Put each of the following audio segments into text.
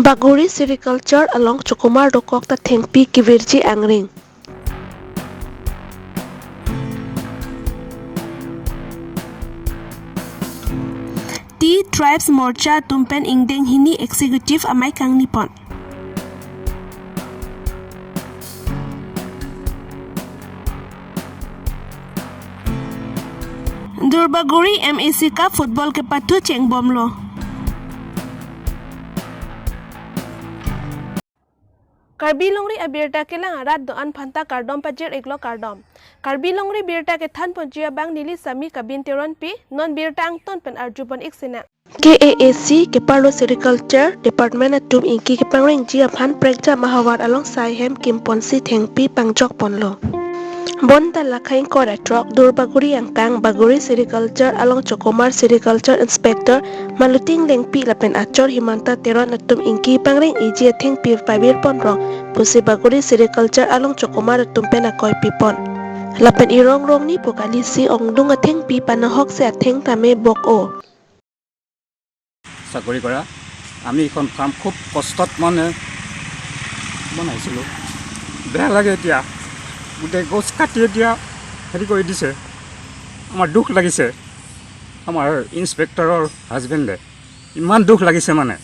Baguri Sericulture along Chokomar dokok ta thengpi kivirji angring. Tea Tribes Morcha tumpen ingdeng hini executive amai kangnipon. Durbaguri MAC Cup football ke patu chengbomlo. Karbi Longri abirta ke lang arat do an phanta kardom pajer eklo kardom. Karbi Longri birta ke than ponjia bang nili sami kabin teron pi non birta angton pen arjupon iksina. KAAC ke parlo sericulture department atum inki ke pangreng ji aphan prekja mahawar along sai hem kimponsi thengpi pangjok ponlo. Bonta lakhaing kora truck Durbaguri angkang Baguri Sericulture along Chokomar Sericulture Inspector Maluting Lengpi lapen achor Himanta Teron atum inki pangreng iji atheng pi pabir ponrong pusi Baguri Sericulture along Chokomar atum pen akoi pipon. Lapen irong rong ni pokali si ongdung atheng pi panahok se atheng tame bok o. চাকৰি কৰা আমি এইখন farm খুব কষ্টত মানে বনাইছিলোঁ। বেয়া লাগে এতিয়া গোটেই গছ কাটি এতিয়া হেৰি কৰি দিছে, আমাৰ দুখ লাগিছে। আমাৰ ইনস্পেক্টৰৰ হাজবেণ্ডে ইমান দুখ লাগিছে, মানে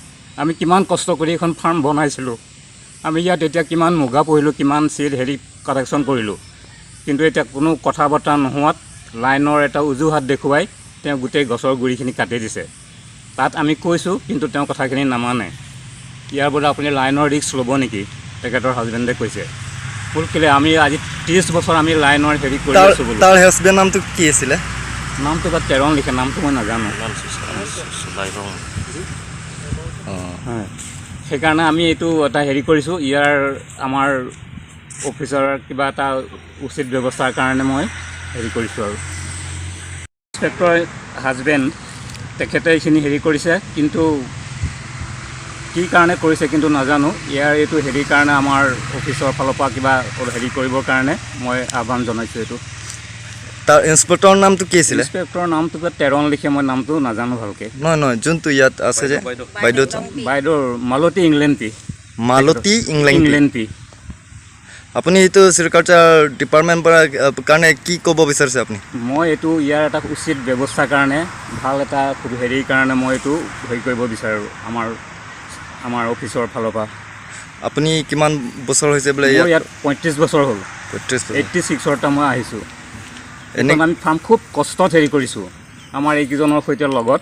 আমি কিমান কষ্ট কৰি এইখন ফাৰ্ম বনাইছিলোঁ। আমি ইয়াত এতিয়া কিমান মুগা পুহিলোঁ, কিমান চিড হেৰি কালেকশ্যন কৰিলোঁ, কিন্তু এতিয়া কোনো কথা বতৰা নোহোৱাত লাইনৰ এটা অজুহাত দেখুৱাই তেওঁ গোটেই গছৰ গুৰিখিনি কাটি দিছে। তাত আমি কৈছোঁ, কিন্তু তেওঁ কথাখিনি নামানে। ইয়াৰ বোলে আপুনি লাইনৰ ৰিস্ক ল'ব নেকি, তেখেতৰ হাজবেণ্ডে কৈছে। বোল কেলে আমি আজি 30 বছৰ আমি লাইনৰ হেৰি কৰি আছোঁ বোলো। তাৰ হাজবেণ্ড নামটো কি আছিলে? নামটো বা তেৰণ লিখে, নামটো মই নাজানো। হয়, সেইকাৰণে আমি এইটো এটা হেৰি কৰিছোঁ। ইয়াৰ আমাৰ অফিচৰ কিবা এটা উচিত ব্যৱস্থাৰ কাৰণে মই হেৰি কৰিছোঁ। আৰু ইনস্পেক্টৰ হাজবেণ্ড তেখেতে এইখিনি হেৰি কৰিছে, কিন্তু কি কাৰণে কৰিছে কিন্তু নাজানো। ইয়াৰ এইটো হেৰিৰ কাৰণে আমাৰ অফিচৰ ফালৰ পৰা কিবা হেৰি কৰিবৰ কাৰণে মই আহ্বান জনাইছোঁ। এইটো তাৰ ইনস্পেক্টৰৰ নামটো কি আছিলে? ইনস্পেক্টৰৰ নামটো কিবা তেৰণ লিখে, মই নামটো নাজানো ভালকৈ। নহয় নহয়, যোনটো ইয়াত আছে যে বাইদেউ, বাইদেউৰ মালতী ইংলেণ্ডপি। মালতী ইংলেণ্ড। ইংলেণ্ডপি। আপুনি এইটো চেৰিকালচাৰ ডিপাৰ্টমেণ্ট পৰা কাৰণে কি ক'ব বিচাৰিছে আপুনি? মই এইটো ইয়াৰ এটা উচিত ব্যৱস্থাৰ কাৰণে, ভাল এটা হেৰিৰ কাৰণে মই এইটো হেৰি কৰিব বিচাৰোঁ আমাৰ অফিচৰ ফালৰ পৰা। আপুনি কিমান বছৰ হৈছে বোলে? মোৰ ইয়াত 35 বছৰ হ'ল। 35 বছৰ। 86ৰ পৰা মই আহিছোঁ। এনে আমি ফাৰ্ম খুব কষ্টত হেৰি কৰিছোঁ, আমাৰ এইকেইজনৰ সৈতে লগত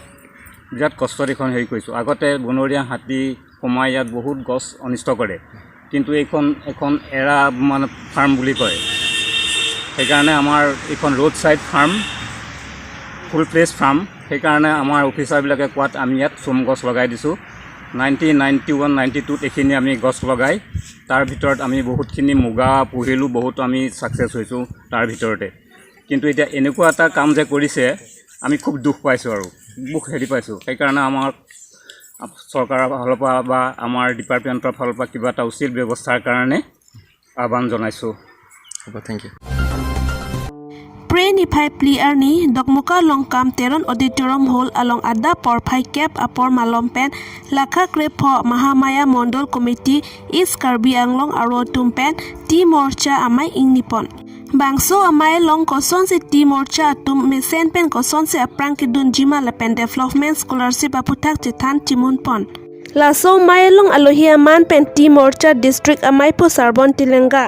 বিৰাট কষ্টত এইখন হেৰি কৰিছোঁ। আগতে বনৰীয়া হাতী সোমাই ইয়াত বহুত গছ অনিষ্ট কৰে, কিন্তু এইখন এখন এৰা মানে ফাৰ্ম বুলি কয়, সেইকাৰণে আমাৰ এইখন road side farm, full fledge farm. সেইকাৰণে আমাৰ অফিচাৰবিলাকে কোৱাত আমি ইয়াত চোম গছ লগাই দিছোঁ। 1991 92ত এইখিনি আমি গছ লগাই তাৰ ভিতৰত আমি বহুতখিনি মুগা পুহিলোঁ, বহুত আমি ছাকচেছ হৈছোঁ তাৰ ভিতৰতে। কিন্তু এতিয়া এনেকুৱা এটা কাম যে কৰিছে, আমি খুব দুখ পাইছোঁ আৰু দুখ হেৰি পাইছোঁ। সেইকাৰণে আমাক চৰকাৰৰ ফালৰ পৰা বা আমাৰ ডিপাৰ্টমেণ্টৰ ফালৰ পৰা কিবা এটা উচিত ব্যৱস্থাৰ কাৰণে আহ্বান জনাইছোঁ। হ'ব, thank U. Pre ni phai pliar ni dokmuka longkam teron auditorium hall along adda porphai cap apor malom pen lakha krep pho Mahamaya Mondol committee East Karbi Anglong aro tumpen T Morcha amai ingnipon. Bangso amai long koson se T Morcha atum mesen pen koson se aprang kidun jima lapen development scholarship aputhak chethan chimun pon. Laso mai long alohia man pen T Morcha district amai pu Sarbon Tilenga.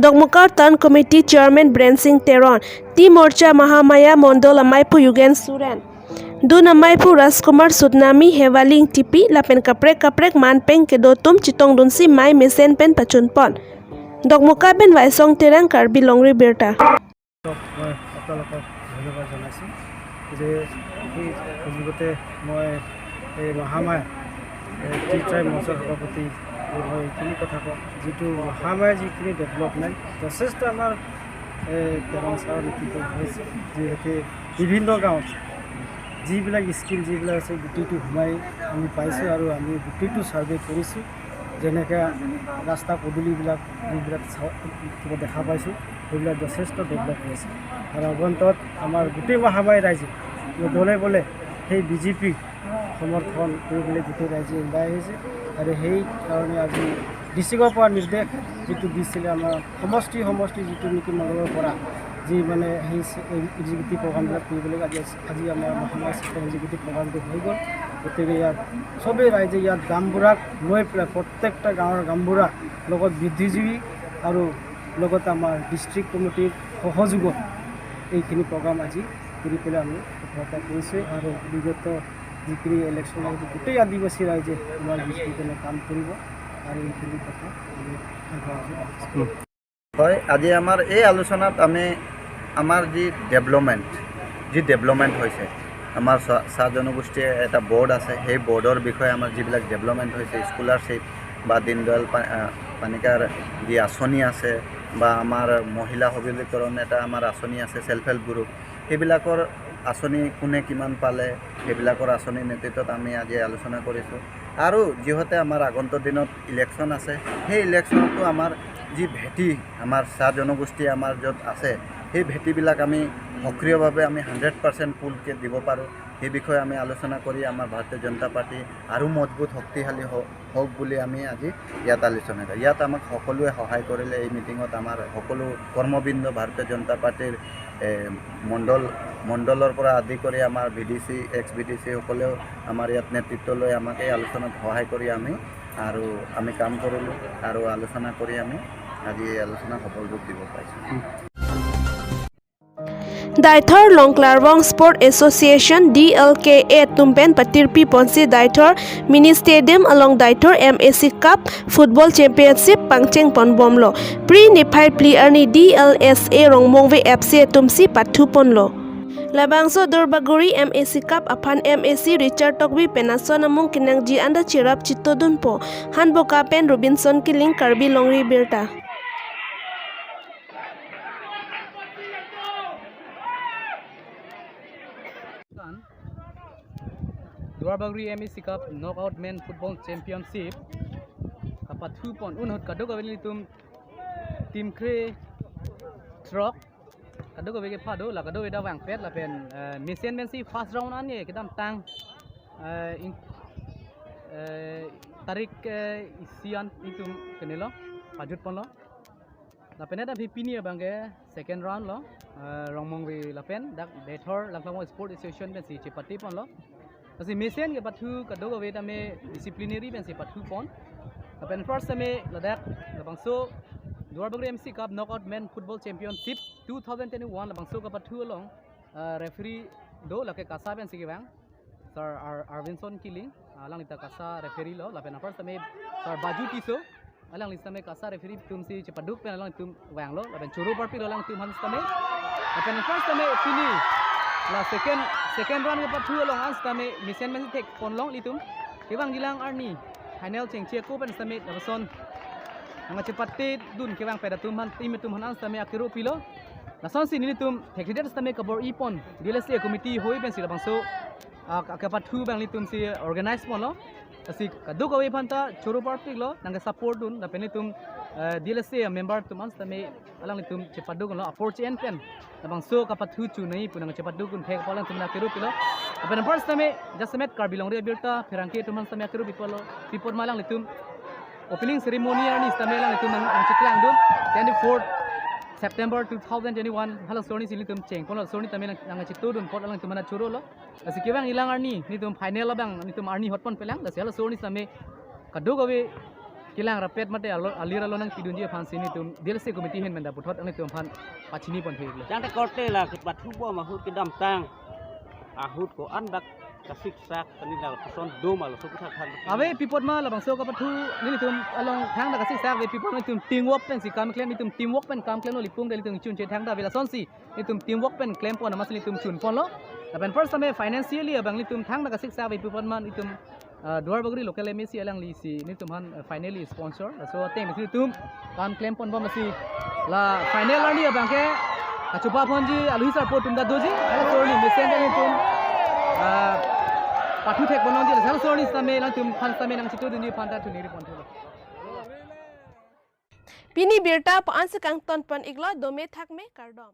Dokmukar Town Committee Chairman Brensing Teron, T Morcha Mahamaya Mondol Amaipu Yugen Suren, Dun Amaipu Raskumar Sudnami Hewaling Tipi Lapen Kaprek Kaprek Manpeng Kedotum Chitong Dunsi Mai Mesen Pen Pachunpon. Dokmuka Ben Waisong Terang Karbi Longri Birta. মই আপোনালোকক ধন্যবাদ জনাইছোঁ যে এই সুযোগতে মই এই Mahamaya T tribe মঞ্চৰ সভাপতি মই এইখিনি কথা কওঁ, যিটো মহামায়া যিখিনি ডেভেলপমেণ্ট যথেষ্ট আমাৰ এই তেৰং ছাৰৰ নেতৃত্বত হৈছে, যিহেতু বিভিন্ন গাঁৱত যিবিলাক স্কিম যিবিলাক আছে গোটেইটো সোমাই আমি পাইছোঁ আৰু আমি গোটেইটো ছাৰ্ভে কৰিছোঁ। যেনেকৈ ৰাস্তা পদূলিবিলাক যিবিলাক কিবা দেখা পাইছোঁ, সেইবিলাক যথেষ্ট ডেভেলপ হৈছে। আৰু আগন্তত আমাৰ গোটেই মহামাৰী ৰাইজে দলে বলে সেই বিজেপি সমৰ্থন কৰিবলৈ গোটেই ৰাইজে ওলাই আহিছে। আৰু সেইকাৰণে আজি ডিষ্ট্ৰিক্টৰ পৰা নিৰ্দেশ যিটো দিছিলে, আমাৰ সমষ্টি সমষ্টি যিটো নেকি মণ্ডলৰ পৰা যি মানে সেই এক্সিকিউটিভ প্ৰগ্ৰামবিলাক কৰিবলৈ আজি আমাৰ মহামায়া চিষ্টেম এক্সিকিউটিভ প্ৰগ্ৰামটো হৈ গ'ল। গতিকে ইয়াত চবেই ৰাইজে ইয়াত গামবুঢ়াক লৈ পেলাই প্ৰত্যেকটা গাঁৱৰ গামবুঢ়া লগত বুদ্ধিজীৱী আৰু লগতে আমাৰ ডিষ্ট্ৰিক্ট কমিটিৰ সহযোগত এইখিনি প্ৰগ্ৰাম আজি কৰি পেলাই আমি সফলতা কৰিছোঁ। আৰু বিগত যিখিনি ইলেকশ্যন আহিব, গোটেই আদিবাসী ৰাইজে আমাৰ বিজেপিৰ কাৰণে কাম কৰিব আৰু এইখিনি কথা আমি আগবঢ়াইছোঁ। হয়, আজি আমাৰ এই আলোচনাত আমি আমাৰ যি ডেভেলপমেণ্ট হৈছে, আমাৰ চাহ জনগোষ্ঠীৰ এটা বৰ্ড আছে, সেই বৰ্ডৰ বিষয়ে আমাৰ যিবিলাক ডেভেলপমেণ্ট হৈছে, স্কলাৰশ্বিপ বা দীনদয়াল পানিকাৰ যি আঁচনি আছে বা আমাৰ মহিলা সবলীকৰণ এটা আমাৰ আঁচনি আছে, চেল্ফ হেল্প গ্ৰুপ, সেইবিলাকৰ আঁচনি কোনে কিমান পালে, সেইবিলাকৰ আঁচনিৰ নেতৃত্বত আমি আজি আলোচনা কৰিছোঁ। আৰু যিহেতু আমাৰ আগন্তুক দিনত ইলেকশ্যন আছে, সেই ইলেকশ্যনতো আমাৰ যি ভেটি, আমাৰ চাহ জনগোষ্ঠী আমাৰ য'ত আছে, সেই ভেটিবিলাক আমি সক্ৰিয়ভাৱে আমি 100% ফুলকৈ দিব পাৰোঁ, সেই বিষয়ে আমি আলোচনা কৰি আমাৰ ভাৰতীয় জনতা পাৰ্টী আৰু মজবুত শক্তিশালী হওক বুলি আমি আজি ইয়াত আলোচনা কৰোঁ। ইয়াত আমাক সকলোৱে সহায় কৰিলে। এই মিটিঙত আমাৰ সকলো কৰ্মবৃন্দ, ভাৰতীয় জনতা পাৰ্টীৰ মণ্ডলৰ পৰা আদি কৰি আমাৰ ভিডিচি, এক্স ভিডিচি সকলেও আমাৰ ইয়াত নেতৃত্ব লৈ আমাক এই আলোচনাত সহায় কৰি আমি আৰু আমি কাম কৰিলোঁ আৰু আলোচনা কৰি আমি আজি এই আলোচনা সফল ৰূপ দিব পাৰিছোঁ। Daithor Longklarwong Sport Association DLKA tumpen patirpi ponsi Daithor Mini Stadium along Daithor MAC Cup Football Championship pangcheng ponbomlo. Pre niphai pli arni DLSA Rongmongve FC tumsi pathu ponlo. Labangso Duarbaguri MAC Cup aphan MAC Richard Tokbi penason among kinangji anda chirap chitodunpo hanboka pen Robinson Killing Karbi Longri Birta. Duarbaguri MEC Cup Knockout Men Football Championship kapathu pon unhot kadok aveli tum team kre truck kadok ave ke phado la kadok eda wang pet la pen mission men si first round an ye kedam tang in tarik isian itum kenelo pajut pon lo la pen eta pini bangke second round lo rongmong vi la pen dak dethor langklamo sport association ben si chepati pon lo. Asi mission ke pathu kadok ave ta me disciplinary ben si pathu pon la pen first me ladak la bangso Duarbaguri MC Cup Knockout Men Football Championship 2021 la bangso ka pathu along referee do la ke kasa ben si ke bang Sir Arvinson Killing alang lita kasa referee lo la pen first me Sir Baju Tiso alang lita me kasa referee tum si chepaduk pen alang tum wang lo la pen churu parpi lo alang tum han me la pen first me fini la second round ke pathu along ans tame mission men tek pon long litum kewang gilang arni final cheng che ko pen same la son anga chepate dun kewang peda tum han tim tum han ans tame akiru pilo la son sin litum theklider tame kabor ipon DLSA committee hoi pen si la bangso ka pathu bang litum si organize pon lo asi kaduk awe phanta choro party lo nang support dun la pen litum DLSA member tum ans tame alang litum chepaduk lo approach en pen la bangso ka pathu chu nei punang chepaduk kun thek palang tum na kiru pilo pen first tame just met karbilong re birta pherangke tum ans tame akiru pipolo pipor malang litum opening ceremony arni tame lang litum ang chiklang dun 24 September 2021 halang soni sin litum cheng pon soni tame lang chitu dun pot lang tum na churo lo asi kewang ilang arni nitum final bang nitum arni hotpon pelang dasi halang soni tame kaduk ave kilang rapet mate alira lonang pidunji phan sin nitum DLC committee hen menda puthot ang nitum phan pachini pon thek jang te korte la pathu bo ma hut kedam tang ahut ko andak kasik sak kanila son doma lo sokha khan ave pipot ma la bangso ka pathu ni nitum along thang da kasik sak ve pipot ma tum team work pen si kam klem nitum team work pen kam klem lo lipung de nitum chun che thang da vela son si nitum team work pen klem pon mas nitum chun pon lo pen first ame financially abang nitum thang da kasik sak ve pipot ma nitum Duarbaguri local MEC alang li si nitum han finally sponsor so teng nitum kam klem pon bom si la final ani abang ke achupa phon ji aluhi sar pot tum da doji ala sorli mission nitum pathu thek bonon ji la sorli same lang tum phan same nang chitu duni phan ta thuni ri pon tholo Pini birta pa anse kang ton pon iglo dome thak me kardom.